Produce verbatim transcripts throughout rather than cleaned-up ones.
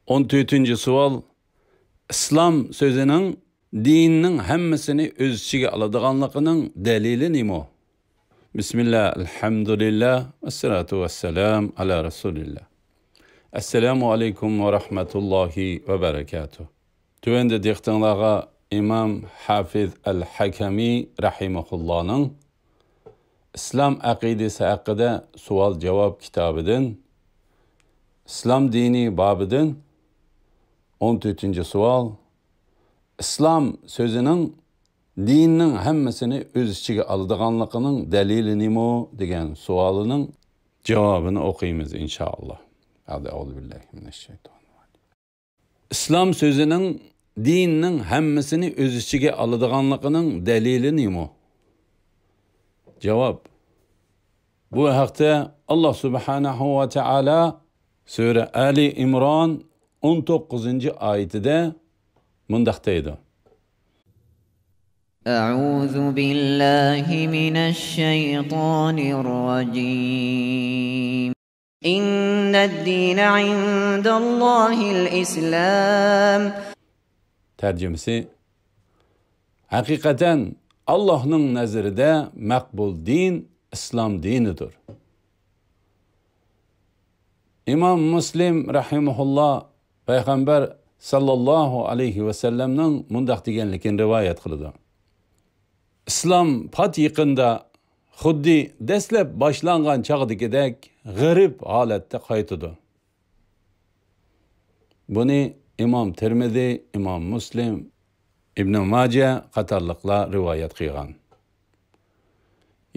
ئون تۆتىنچى سوئال، ئىسلام سۆزىنىڭ دىننىڭ ھەممىسىنى ئۆز ئىچىگە ئالىدىغانلىقىنىڭ دەلىلى نېمە؟ بىسمىللا، ئەلھەمدۇلىللا، ۋەسسالاتۇ ۋەسسالام ئالا رەسۇلىللا. ئەسسالامۇ ئەلەيكۇم ۋە رەھمەتۇللاھى ۋە بەرەكاتۇھ. تۆۋەندە دىققىتىڭلارغا ئىمام ھافىز ئەل ھەكەمى رەھىمەھۇللانىڭ ئىسلام ئەقىدىسى ھەققىدە سوئال-جاۋاب كىتابىدىن، ئىسلام دىنى بابىدىن ئون تۆتىنچى سوئال، ئىسلام سۆزىنىڭ دىننىڭ ھەممىسىنى ئۆز ئىچىگە ئالىدىغانلىقىنىڭ دەلىلى نېمە؟ دېگەن سوئالىنىڭ جاۋابىنى ئوقۇيمىز، ئىنشائاللا. بەئدە، ئەئۇزۇ بىللاھى مىنەششەيتانىررەجىم. ئىسلام سۆزىنىڭ دىننىڭ ھەممىسىنى ئۆز ئىچىگە ئالىدىغانلىقىنىڭ دەلىلى نېمە؟ جاۋاب. بۇ ھەقتە ئاللا سۇبھانەھۇ ۋە تائالا سۈرە ئالى ئىمران ئون توققۇزىنچى ئايىتىدە مۇنداق دەيدۇ. أعوذ بالله من الشيطان الرجيم. إن الدين عند الله الإسلام. تەرجىمىسى، ھەقىقەتەن، ئاللاھنىڭ نەزىرىدە مەقبۇل دىن ئىسلام دىنىدۇر. ئىمام مۇسلىم رەھىمەھۇللا پەيغەمبەر ساللاللاھۇ ئەلەيھى ۋەسەللەمنىڭ مۇنداق دېگەنلىكىنى رىۋايەت قىلىدۇ. ئىسلام پات يېقىندا خۇددى دەسلەپ باشلانغان چاغدىكىدەك غېرىب ھالەتتە قايتىدۇ. بۇنى ئىمام تىرمىزى، ئىمام مۇسلىم، ئىبنى ماجە قاتارلىقلار رىۋايەت قىلغان.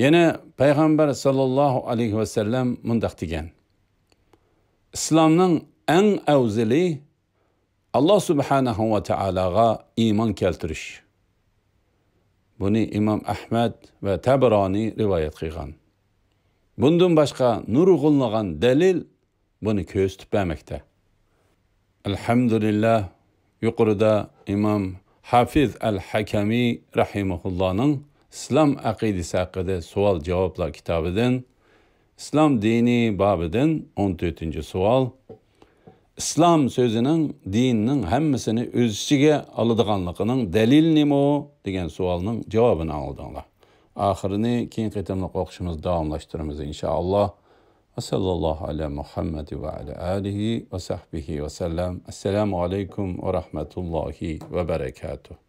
يەنە پەيغەمبەر ساللاللاھۇ ئەلەيھى ۋەسەللەم مۇنداق دېگەن: ئىسلامنىڭ ئەڭ ئەۋزىلى ئاللا سۇبھانەھۇ ۋە تائالاغا ئىمان كەلتۈرۈش. بۇنى ئىمام ئەھمەد ۋە تەبرانى رىۋايەت قىلغان. بۇندىن باشقا نۇرغۇنلىغان دەلىل بۇنى كۆرسىتىپ بەرمەكتە. ئەلھەمدۇلىللا، يۇقىرىدا ئىمام ھافىز ئەل ھەكەمى رەھىمەھۇللانىڭ ئىسلام ئەقىدىسى ھەققىدە سوئال-جاۋابلار كىتابىدىن، ئىسلام دىنى بابىدىن ئون تۆتىنچى سوئال، ئىسلام سۆزىنىڭ دىننىڭ ھەممىسىنى ئۆز ئىچىگە ئالىدىغانلىقىنىڭ دەلىلى نېمە؟ دېگەن سوئالنىڭ جاۋابىنى ئاڭلىدىڭلار. ئاخىرىنى كېيىن قېتىملىق ئوقۇشىمىزدا داۋاملاشتۇرىمىز، ئىنشائاللا. ۋە ساللاللاھۇ ئەلا مۇھەممەد ۋە ئەلا ئالىھى ۋە سەھبىھى ۋە سەللەم. ئەسسالامۇ ئەلەيكۇم ۋە رەھمەتۇللاھى ۋە بەرەكاتۇھ.